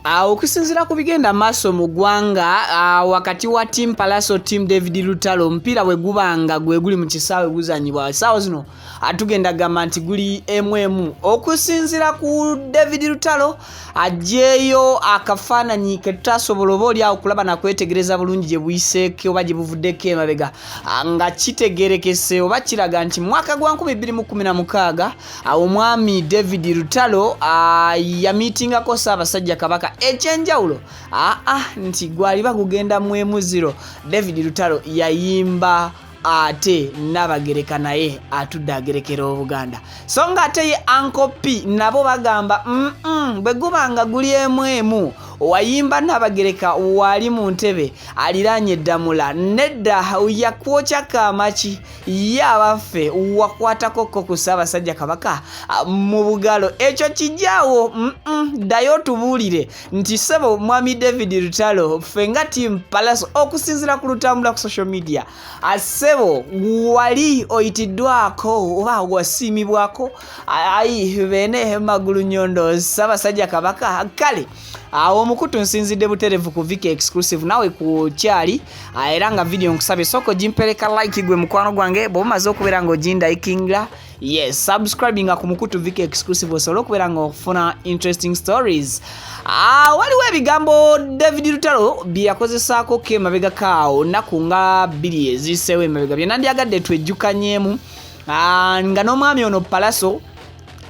Okusinziira ku bigenda maaso mu ggwanga wakati wa Team Pallaso, Team David Lutalo, omupiira bwe guba nga gwe guli mu kisaawe guzanyibwa essaawa zino, tugenda gamba nti guli emu emu. Okusinziira ku David Lutalo, aggyeeyo akafaananyi ke tutasobola oba oli awo kulaba nakwetegereza bulungi gye buyiseeko oba gye buvuddeko emabega, nga kitegerekese oba kiraga nti mwaka gwa 2016 awo omwami David Lutalo yamiitingako Ssaabasajja Kabaka. Ekyenjawulo aa nti gwaliba gugenda mu 1-0, David Lutalo yayimba ate Nabagereka naye atudde agerekera Obuganda. So nga ate ye Uncle P nabo bagamba bwe guba nga guli emu emu, wayimba Nabagereka wali mu ntebe aliraanye Ddamula, nedda yakwokya kaamaki ye abaffe wakwatako ko ku Ssaabasajja Kabaka mu bugalo. Ekyo kijaawo, ddayo otubuulire nti ssebo mwami David Lutalo, ffe nga Team Pallaso, okusinziira ku lutambula ku social media, ssebo wali oyitiddwako oba wasiimibwako ayi beene Magulu Nyondo Ssaabasajja Kabaka? Kale awo omukutu nsinzidde buterevu ku Viki Exclusive, naawe ku kyali, era nga video nkusabye sooka ogimpereka like gwe mukwano gwange. Bw'oba omaze okubeera nga ogindayikinga, yes, subscribinga ku mukutu Viki Exclusive osobole okubeera nga ofuna interesting stories. Waliwo ebigambo David Lutalo bye yakozesaako ko emabega kaawo nnaku nga 2 eziyiseewo emabega bye nandyagadde twejjukanyeemu, nga n'omwami ono Pallaso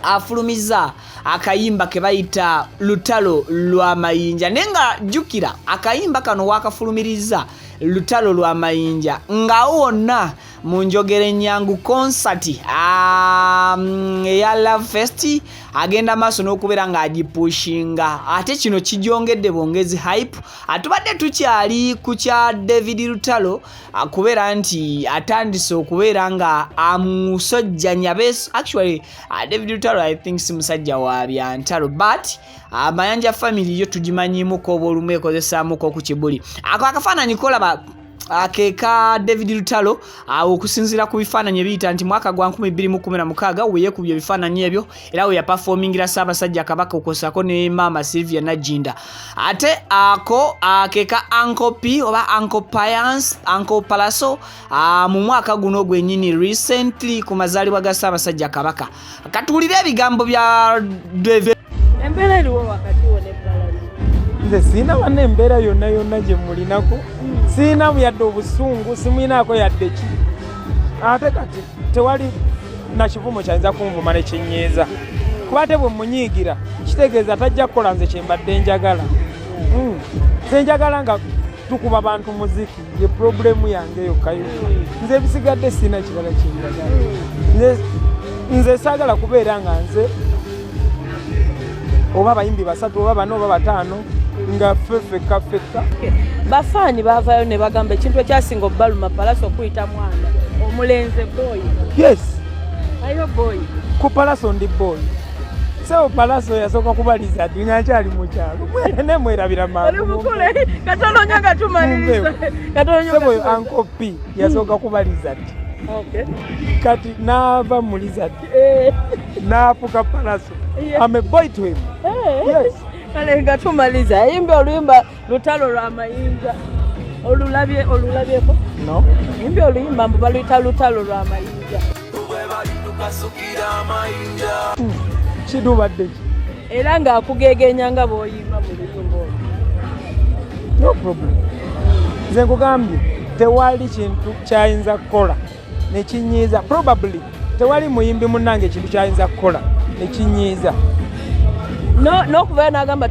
afulumiza akayimba ke bayita Lutalo lwa Mayinja. Naye nga jjukira akayimba kano wakafulumiriza Lutalo lwa Mayinja ng'awo wonna mu njogera ennyangu konsati eya Love Fest agenda maaso n'okubeera ng'agipushinga, ate kino kigyongedde bwongezi hype. Atubadde tukyali ku kya David Lutalo kubeera nti atandise okubeera nga amusojjanya. Actually, David Lutalo I think si musajja wa byantalo, but Mayanja family yo tugimanyimuko oba olumu ekozesaamuko ku kibuli. Ako akafaananyi kolaba akeeka David Lutalo awo okusinziira ku bifaananyi ebiyita nti mwaka gwa 2016 we yeekubye ebifaananyi ebyo, era we yapafomingira Ssaabasajja Kabaka okwosako ne Maama Sylvia Nagginda. Ate ako akeeka Uncle P oba Uncle Pius, Uncle Pallaso, mu mwaka guno gwennyini recently ku mazaalibwa ga Ssaabasajja Kabaka. Katuwulire ebigambo bya David. Embeera eriwo wakati wo ne Pallaso? Nze siina wanna embeera yonna yonna gye mulinako. Siina yadde obusungu, simuyinaako yadde ki. Ate kati tewali nakivumo kyayinza kunvuma nekinyiiza, kuba ate bwe munyiigira kitegeeza tajja kukola nze kyembadde njagala. Nze njagala nga tukuba bantu muziki, ye problemu yange yokka yokka. Nze ebisigadde siina kirala kyenjagala. Nze saagala kubeera nga nze oba abayimbi basatu oba bana oba bataano nga ffe ffekka ffekka. Bafaani baavayo ne bagamba ekintu ekyasinga obbaluma, Pallaso okuyita mwana omulenze boy. Yes. Ayo boy. Ku Pallaso ndi boy. So Pallaso yasooka kubaliza ddi nga nkyali mu kyalo, nemwerabira. Oli mukule katono nnyo nga tumaliriza, katono nnyo nga Sebo. tumaliriza. Uncle P yasooka kubaliza ddi. Kati n'ava mu lizard n'afuka Pallaso. I'm a boy to him. Yes. Kale nga tumaliza, ayimba oluyimba Lutalo lwa Mayinja, olulabye, olulabyeko? No. Ayimba oluyimba mbu baluyita Lutalo lwa Mayinja. Kidubadde ki? Era ng'akugegenya nga bw'oyimba mu luyimba olwo. No problem. Nze nkugambye, tewali kintu kyayinza kukola nekinyiiza. Probably tewali muyimbi munnange ekintu kyayinza kukola nekinyiiza. N'okuvayo n'agamba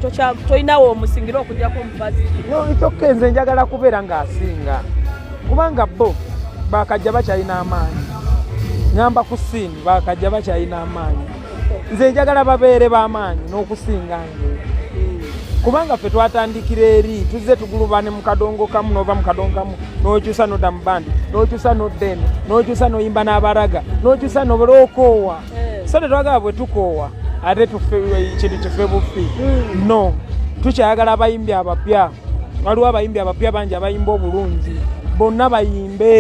tolinawo omusingira okugjako omufazi. No, it's okay. Nze njagala kubeera ng'asinga, kubanga bo bakajja bakyalina amaanyi. Ŋŋamba ku scene bakajja bakyalina amaanyi. Nze njagala babeere b'amaanyi n'okusinga nze, kubanga ffe twatandikira eri, tuzze tugulubane mu kadongo kamu, n'ova mu kadongo kamu n'okyusa n'odda mu bandi, n'okyusa n'odda eno, n'okyusa n'oyimba n'abaraga, n'okyusa n'olokoowa. So tetwagala bwe tukoowa ate tufe kintu kife bufi. No, tukyayagala abayimbi abapya. Waliwo abayimbi abapya bangi abayimba obulungi, bonna bayimbe.